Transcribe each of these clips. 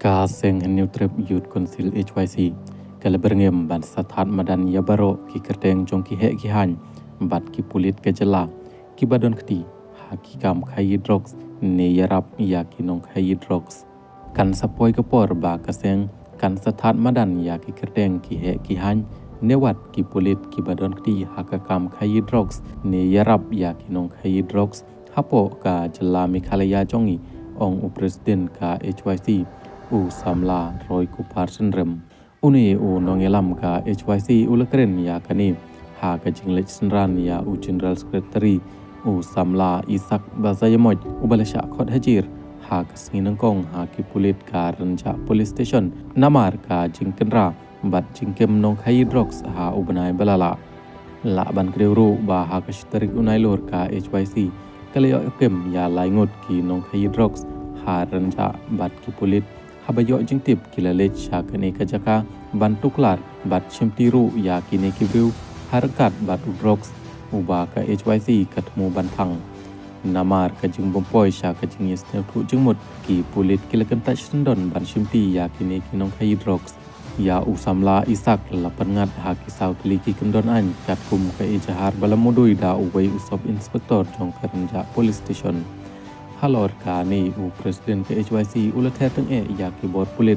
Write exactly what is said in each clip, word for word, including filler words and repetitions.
Ka Seng Hynñiewtrep Youth Council H Y C ka la byrngem ban sa thad madan ïa baroh ki kyrteng jong ki heh ki haiñ bad ki pulit ka jylla kiba don kti ha ki kam khaïi drugs ne ïarap ïa ki nongkhaïi drugs. Kan sa poi ka por ba ka seng kan sa thad madan ïa ki kyrteng ki heh ki haiñ ne wat ki pulit kiba don kti ha ka kam khaïi drugs ne ïarap ïa ki nongkhaïi drugs hapoh ka jylla Meghalaya jong ngi, ong u President ka H Y C, u Samla Roykupar Synrem. Une u nongïalam ka H Y C u la kren ïa kane ha ka jingleit synran ïa u General Secretary, u Samla Isaac Basaiawmoit, uba la shah khot hajir ha ka sngi nyngkong ha ki pulit ka Rynjah Police Station namar ka jingkynra bad jingkem nongkhaïi drugs ha u bnai ba la lah. Lah ban kdew ruh ba ha ka shi tarik u Nailur ka H Y C ka la ïoh kem ïa lai ngut ki nongkhaïi drugs ha Rynjah bad ki pulit haba ïoh jingtip ki la leit sha kane ka jaka ban tuklar bad shimti ruh ïa kine ki briew ha ryngkat bad u drugs uba ka H Y C ka thmu ban thang. Namar ka jingbym poi sha ka jingïasngewthuh jingmut, ki pulit ki la kyntait shisyndon ban shimti ïa kine ki nongkhaïi drugs. Ïa u Samla Isaac la pynngat ha ki saw tylli ki kyndon aiñ katkum ka ejahar ba la mudui da uwei u Sub Inspector jong ka Rynjah Police Station. Halor kane u President ka H Y C u la ther tyngeh ïa ki bor pulit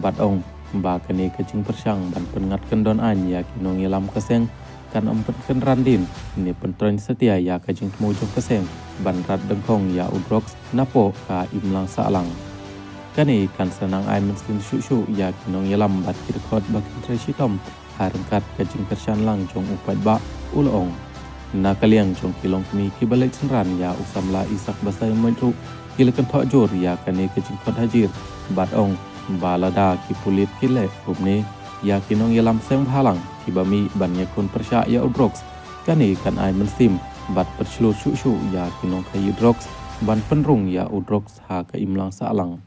bad ong ba kane ka jingpyrshang ban pynngat kyndon aiñ ïa ki nongïalam ka seng kan ym pynkynran dien ne pyntroiñ satia ïa ka jingthmu jong ka seng ban rat dyngkhong ïa u drugs napoh ka imlang sahlang. Kane kan sa nang ai mynsiem shuh shuh ïa ki nongïalam bad ki dkhot ba kin trei shitom ha ryngkat ka jingkyrshan lang jong u paidbah, u la ong. Na ka liang jong ki longkmie kiba leit synran ïa u Samla Isaac Basaiawmoit ruh ki la kynthoh jur ïa kane ka jingkhot hajir bad ong ba lada ki pulit ki leh kumne ïa ki nongïalam seng bhalang kiba mih ban ïakhun pyrshah ïa u drugs, kane kan ai mynsiem bad pynshlur shuh shuh ïa ki nongkhaïi drugs ban pynrung ïa u drugs ha ka imlang sahlang.